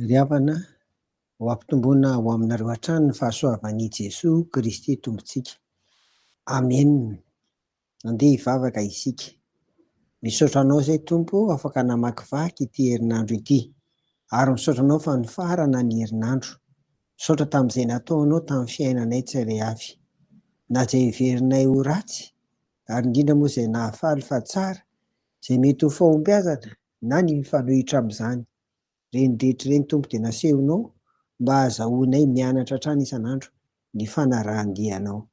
Ry havana, ho ampitomboina ho aminareo hatrany ny fahasoavan'i Jesoa Kristy Tompontsika. Amena. Andeha hivavaka isika. Misaotra Anao izay Tompo afaka namakivaky ity herinandro ity. Ary misaotra Anao fa nifarana ny herinandro. Misaotra tamin'izay nataonao tamin'ny fiainanay tsirairay avy. Na izay heverinay ho ratsy, ary indrindra moa izay nahafaly fa tsara, izay mety ho fahombiazana na ny mifanohitra amin'izany. Ireny rehetra ireny Tompo dia nasehonao mba hahazahoanay mianatra hatrany isan'andro ny fanarahan-dia Anao.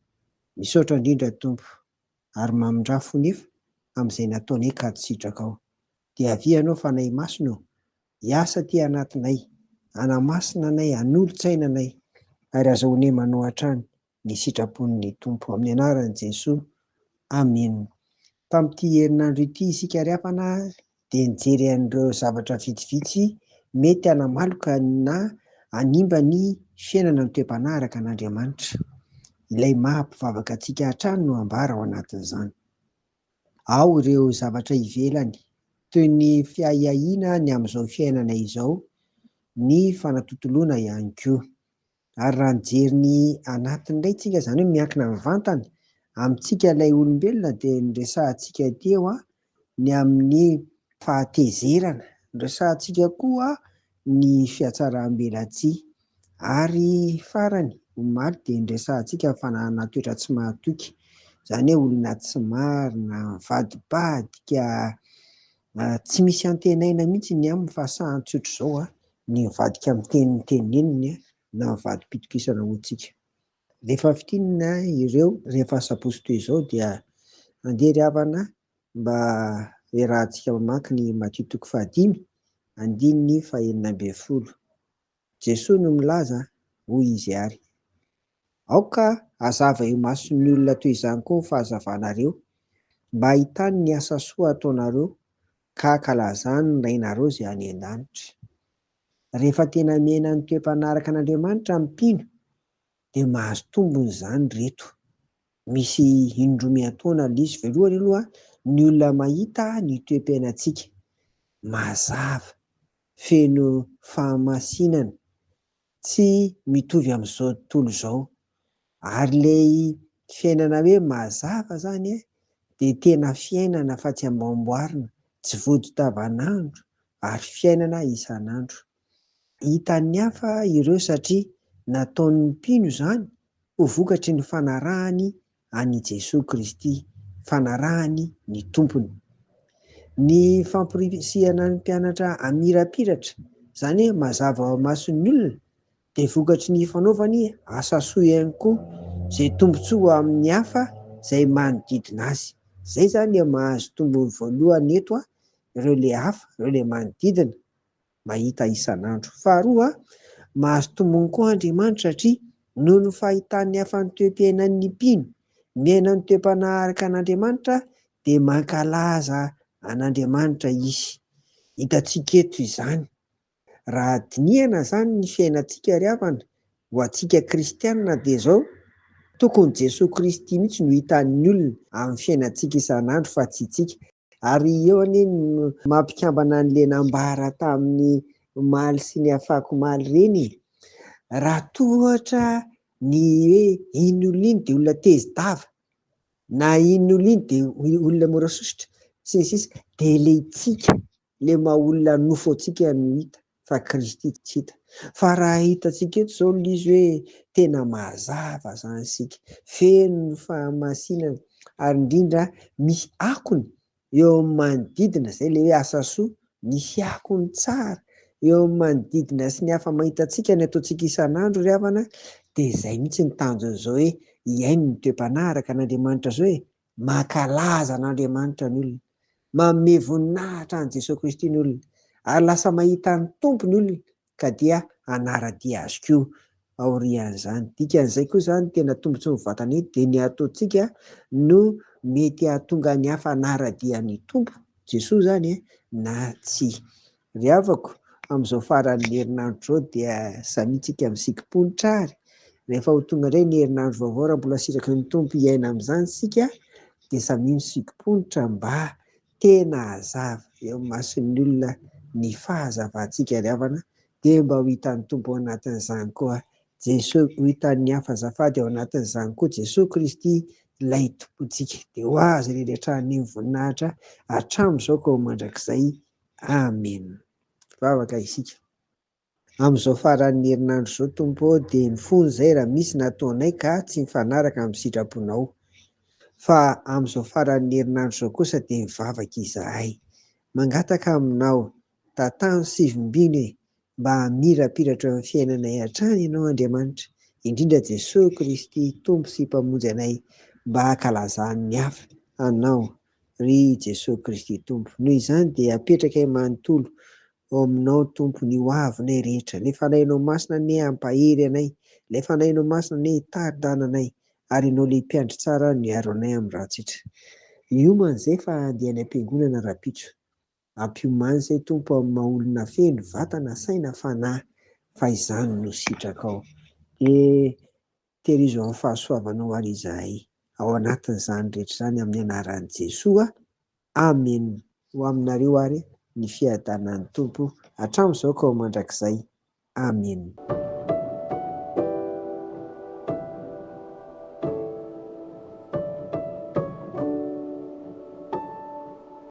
Misaotra indrindra Tompo ary mamindrà fo nefa amin'izay nataonay ka tsy sitrakao. Dia avia Ianao Fanahy Masina ô, hiasa aty anatinay, hanamasina anay, hanolo-tsaina anay ary azahoanay manao hatrany ny sitrapon'ny Tompo. Amin'ny anaran'i Jesoa. Amena. Tamin'ity herinandro ity isika ry havana dia nijery an'ireo zavatra vitsivitsy mety hanamaloka na hanimba ny fiainana ny toe-panahy araka an'Andriamanitra. Ilay maha mpivavaka antsika hatrany no ambara ao anatin'izany. Ao ireo zavatra ivelany, toy ny fiahiahiana ny amin'izao fiainana izao, ny fanatontoloana ihany koa. Ary raha nijery ny anatiny indray tsika, izany hoe miankina mivantana amintsika ilay olombelona dia noresahantsika teo ny amin'ny fahatezerana, noresahantsika koa ny fihatsaram-belatsihy ary farany omaly dia noresahantsika ny fananana toetra tsy mahatoky, izany hoe olona tsy marina, mivadibadika, tsy misy antenaina mihitsy ny aminy fa sahy tsotra izao ny mivadika amin'ny teny teneniny na mivadi-pitokisana ho antsika. Rehefa fintinina ireo rehefa sabotsy toy izao dia andeha ry havana mba iarahantsika mamaky ny Matio toko fahadimy andininy fahenina ambin'ny folo. Jesoa no milaza, hoy izy ary, Aoka hazava eo imason'ny olona toy izany koa ny fahazavanareo, mba hahitany ny asa soa ataonareo ka hankalazany ny Rainareo izay any an-danitra. Rehefa tena miaina ny toe-panaraka an'Andriamanitra ny mpino dia mahazo tombony izany ireto. Misy indroa miantaona ilay izy. Voalohany aloha ny olona mahita ny toe-piainantsika mazava, feno fahamasinana, tsy mitovy amin'izao tontolo izao. Ary ilay fiainana hoe mazava izany dia tena fiainana fa tsy amboamboarina, tsy vodi-tavanandro ary fiainana isan'andro. Hitan'ny hafa ireo satria nataon'ny mpino izany ho vokatry ny fanarahany an'i Jesoa Kristy, fanarahany ny Tompony. Ny famporisihana ny mpianatra hamirapiratra, izany hoe mazava ao amason'ny olona, dia vokatry ny fanaovany asa soa ihany koa, izay tombontsoa amin'ny hafa izay manodidina azy. Izay izany ilay mahazo tombony voalohany eto, ireo ilay hafa, ireo ilay manodidina. mahita isan'andro. Faharoa, mahazo tombony koa Andriamanitra satria noho ny fahitan'ny hafa ny toe-piainan'ny mpino, miaina ny toe-panahy araka an'Andriamanitra dia mankalaza an'Andriamanitra izy. Hitantsika eto izany. Raha dinihana izany ny fiainantsika ry havana, ho antsika kristianina dia izao, tokony Jesoa Kristy mihitsy no hitan'ny olona amin'ny fiainantsika isan'andro fa tsy isika. Ary eo anie no mampikambana an'ilay nambara tamin'ny omaly sy ny afakomaly ireny e! Raha toa ohatra ny hoe iny olona iny dia olona tezi-dava, na iny olona iny dia olona mora sosotra, sy ny sisa, dia ilay tsika, ilay maha olona nofo antsika no hita fa Kristy tsy hita. Fa raha hitantsika eto izao ilay izy hoe tena mazava izany isika, feno ny fahamasinana ary indrindra misy akony eo amin'ny manodidina, izay ilay hoe asa soa, misy akony tsara eo amin'ny manodidina sy ny hafa mahita antsika ny ataontsika isan'andro ry havana, dia izay mihitsy ny tanjon'izao hoe hihaino ny toe-panahy araka an'Andriamanitra izao e, Mankalaza an'Andriamanitra ny olona. Manome voninahitra an'i Jesoa Kristy ny olona. Ary lasa mahita ny Tompo ny olona ka dia hanara-dia Azy koa aorian'izany. Dikan'izay koa izany tena tombontsoa mivantana eto dia ny ataontsika no mety hahatonga ny hafa hanara-dia ny Tompo, Jesoa izany e, na tsia. Ry havako, amin'izao faran'ny herinandro izao dia samia tsika misikim-ponitra ary rehefa ho tonga indray ny herinandro vaovao raha mbola sitraky ny Tompo hiaina amin'izany isika dia samia misikim-ponitra mba tena hazava eo imason'ny olona ny fahazavantsika ry havana. Dia mba ho hitan'ny Tompo ao anatin'izany koa Jesoa, ho hitan'ny hafa azafady ao anatin'izany koa Jesoa Kristy ilay Tompontsika. Dia ho Azy irery hatrany ny voninahitra hatramin'izao ka ho mandrakizay. Amena. Vavaka isika. Amin'izao faran'ny herinandro izao Tompo ô dia mifona izay raha misy nataonay ka tsy mifanaraka amin'ny sitraponao. Fa amin'izao faran'ny herinandro izao kosa dia mivavaka izahay. Mangataka aminao, tantano sy vimbino e, mba hamirapiratra eo amin'ny fiainanay hatrany Ianao Andriamanitra, indrindra Jesoa Kristy Tompo sy Mpamonjy anay, mba hankalazan'ny hafa Anao, ry Jesoa Kristy Tompo. Noho izany dia apetrakay manontolo Ao aminao Tompo ny ho avinay rehetra. Ilay Fanahinao Masina anie hampahery anay, ilay Fanahinao Masina anie hitari-dàna anay, ary Ianao ilay Mpiandry tsara no hiaro anay amin'ny ratsy rehetra. Hiomana izay fa handeha any am-piangonana rahampitso. Ampiomano izay Tompo amin'ny maha olona feno, vatana, saina, fanahy, fa izany no sitrakao. Dia tehirizo amin'ny fahasoavanao ary izahay ao anatin'izany rehetra izany amin'ny anaran'i Jesoa. Amen. Ho aminareo ary ny fiadanan'ny Tompo hatramin'izao ka ho mandrakizay. Amen.